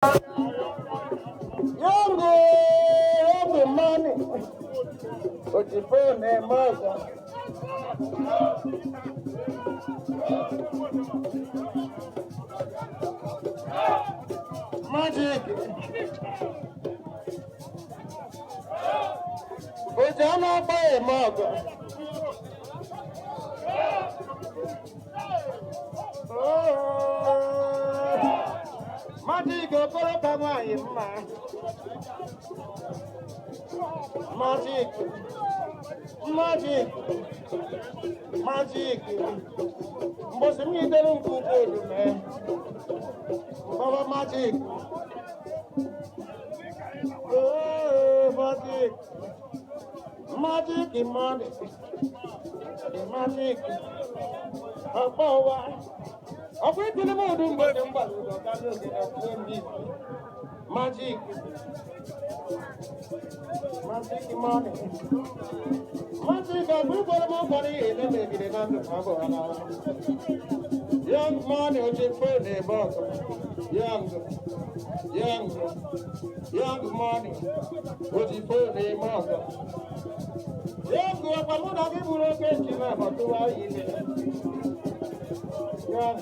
Young money. Oji phone eme ọzọ. Magic. Oji anụ ọkpọ eme ọgọ. Magic okoro ka nwaanyị mma. Magic. Magic. Magic. Mbosi m yitere nke ukwuu odume. Baba Magic. Oh, Magic. Magic money. The magic. Ọ̀pọ̀ wa. Ọ̀pọ̀ ìpínlẹ̀ mọ́ ọdún gbọ́dọ̀ ń gbà lọ́dọ̀ ọ̀gá lóde ọ̀pọ̀ mi. Magic. Magic money. Magic ọ̀pọ̀ ìgbọ́dọ̀ mọ́ kọ́ni èlé mègìdè náà ndụ ma ọ bụ ọ̀nà. Young money oji phone ebe ọgụ. Young. Young. Young money oji phone eme ọgụ. Young ọkwa mụ na gị bụrụ oke njem abọtụwa ime. Young.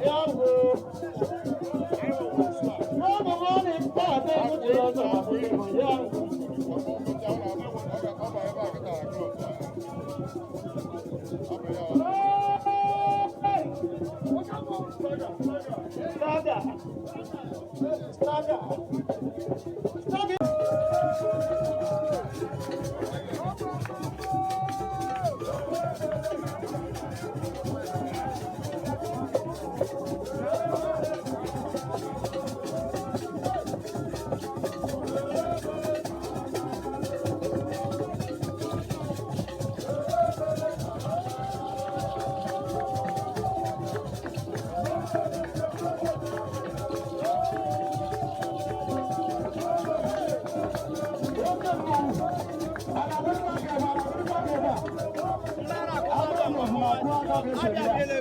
Young. Young money pàdé mú lọ́sọ̀ young. Saga. Saga. Saga.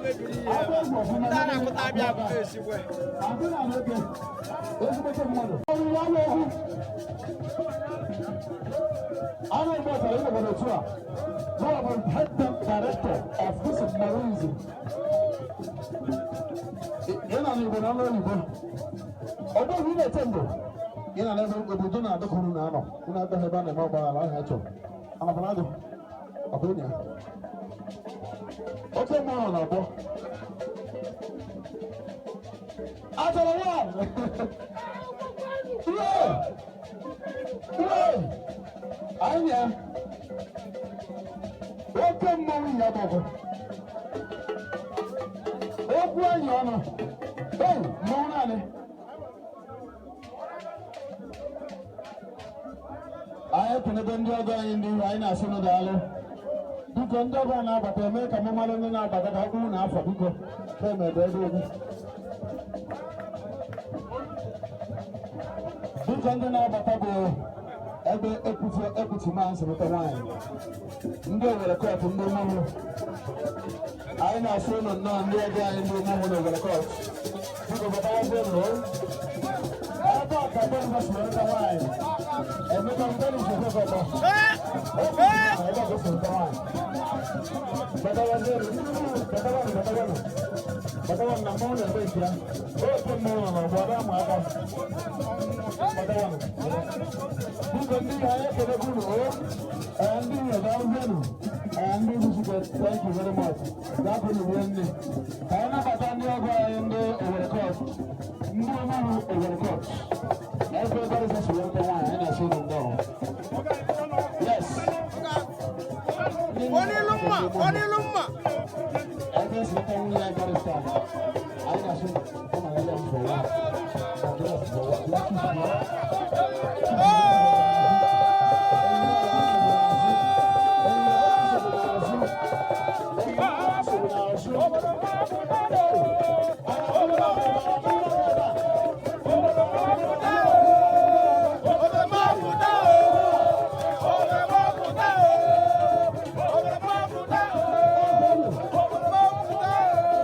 Ndị a na-akụta abịa akụta esigwe. Head director of this Marinzi. Ị na n'Igbo na ọnụ oyibo. Ọ bụghị ị na-eche ndụ. Ị na n'ebe obodo na-adọkọrọ na-anọ. Ị na-abịaghị ebe a na-eme ọgbaghara ahịa chọrọ. Anabara agụ. Ọ bụ ya. Oke mmụọ na-agbọ. Achọrọ ya. Uwe! Uwe! Anyị ya. Oke mmọnwụ ya bọbụ. Okwu anyị ọnụ. Ei, mmọnwụ naanị. Anyị ekenebe ndị ọgọ anyị ndị ihu anyị na-asị nụ daalụ. Biko, ndị ọgọ na-abata, eme ka m mara ndị na-abata ka ọ na afọ, biko. Ka emebe ebe egwu. Biko, ndị na-abata bụ ebe ekwuti ekwuti ma nsịrịta nwaanyị. Ndị Owere Court, ndị mmọnwụ. Anyị na-asị ụlọ nnọọ, ndị ọgọ anyị ndị mmọnwụ na Owere Court. Biko batawazie nụ. Ebe a ka Boniface si wereta nwaanyị. Emeka Boniface Okonkwo. Ebe a ka o si wereta nwaanyị. Batawazie nụ. Batawanụ, batawanụ. Batawanụ na mmọnwụ na-eme nke ya. Oke mmọnwụ nọ n'ọgbọ ọba ama aka. Batawanụ. Biko, ndị anyị ekele unu o. Ndị nwunye, daalụzienụ. Ndị Ibusuke, thank you very much. Dapụrụ uwe nne. Ka anyị nabata ndị ọgọ anyị ndị Owere Court. Ndị ọmụrụ Owere Court. Ebe Barrister si wereta nwaanyị, anyị na-asị unu nnọọ. Yes. Onilu mma, onilu mma. Ebe esi wereta nwunye ya barrister. Anyị na-asị unu, ọ na ya for one. Nigeria for one. Lucky for one. Obe mapụta o! Obe mapụta o! Obe mapụta o! Obe mapụta o!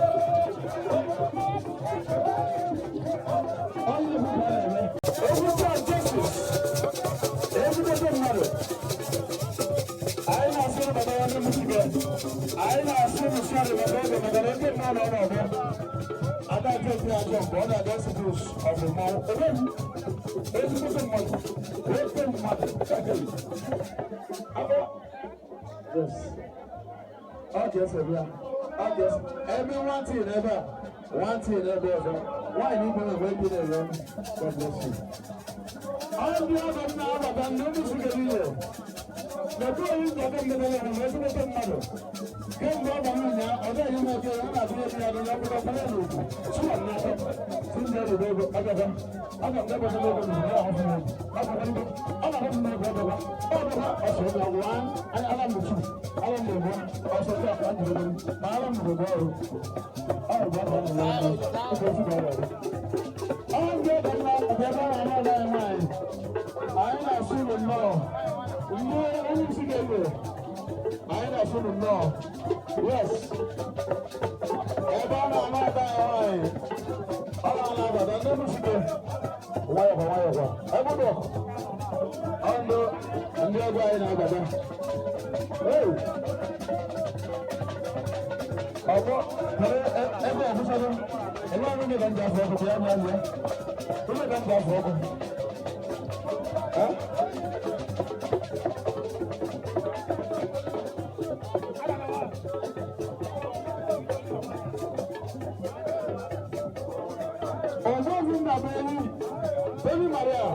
Maka na ndị mmadụ ọ na-abịa ada ajọ obi ajọ mgbe ọ na-aga situs ọ bụ mmanwụ ebe m ezigbote mmadụ oke mmadụ ekele abọ. Yes, ọ ga-ese bịa, ọ ga-ese ebe nwantị n'ebe a, nwantị n'ebe ọzọ, nwaanyị ibe na ebe na-ere ọnụ. God bless you. Ọ ndị ọgọ m na-abata, ndị ụmụ sigara ihe na-ekwu onye nzọkọ mmebe ya na ezigbote mmadụ kemgbe ọ bara ụnyaahụ, ọ dịghị ime oke ọ na-atụrụ ebe ya dị ya bụrụ ọkpara n'ugwu chụwa n'aka si ndị ọrụ ego agaba aga m na-ebata n'ego n'ugwu ya ahụ n'egwu ọ bụ ọ na-ahụ m n'egwu ọgaba ọgaba ọsọ ụlọ ọgwụ ala m tu ala m na-egbu ọsọ taa ka m jiri ma ala m bụ ọrụ ọrụ bụ ọrụ ọrụ ọrụ ọrụ ọrụ ndị ọgọ m na-abịa ebe a na-ana anyị nwaanyị anyị na-asụ ụlọ nnọọ, ndị onye isi ga-ewe anyị na-asụ ụlọ nnọọ. Yes, ebe ọ na-ana ada anyị nwaanyị, ọ na-ana abada ndị mụsike nwayọkwa nwayọkwa ebe ụlọ ọ ndị ọgọ anyị na-abata. Hey! Ọgbọ kere ebe ọbụsọdụ ebe ọrụ ndị ka m ji afọ ọkụ ya bịa bịa ụlọ ka m ji afọ ọkụ. Eh? Ọzọ ozi nna bụ enyi Baby Maria.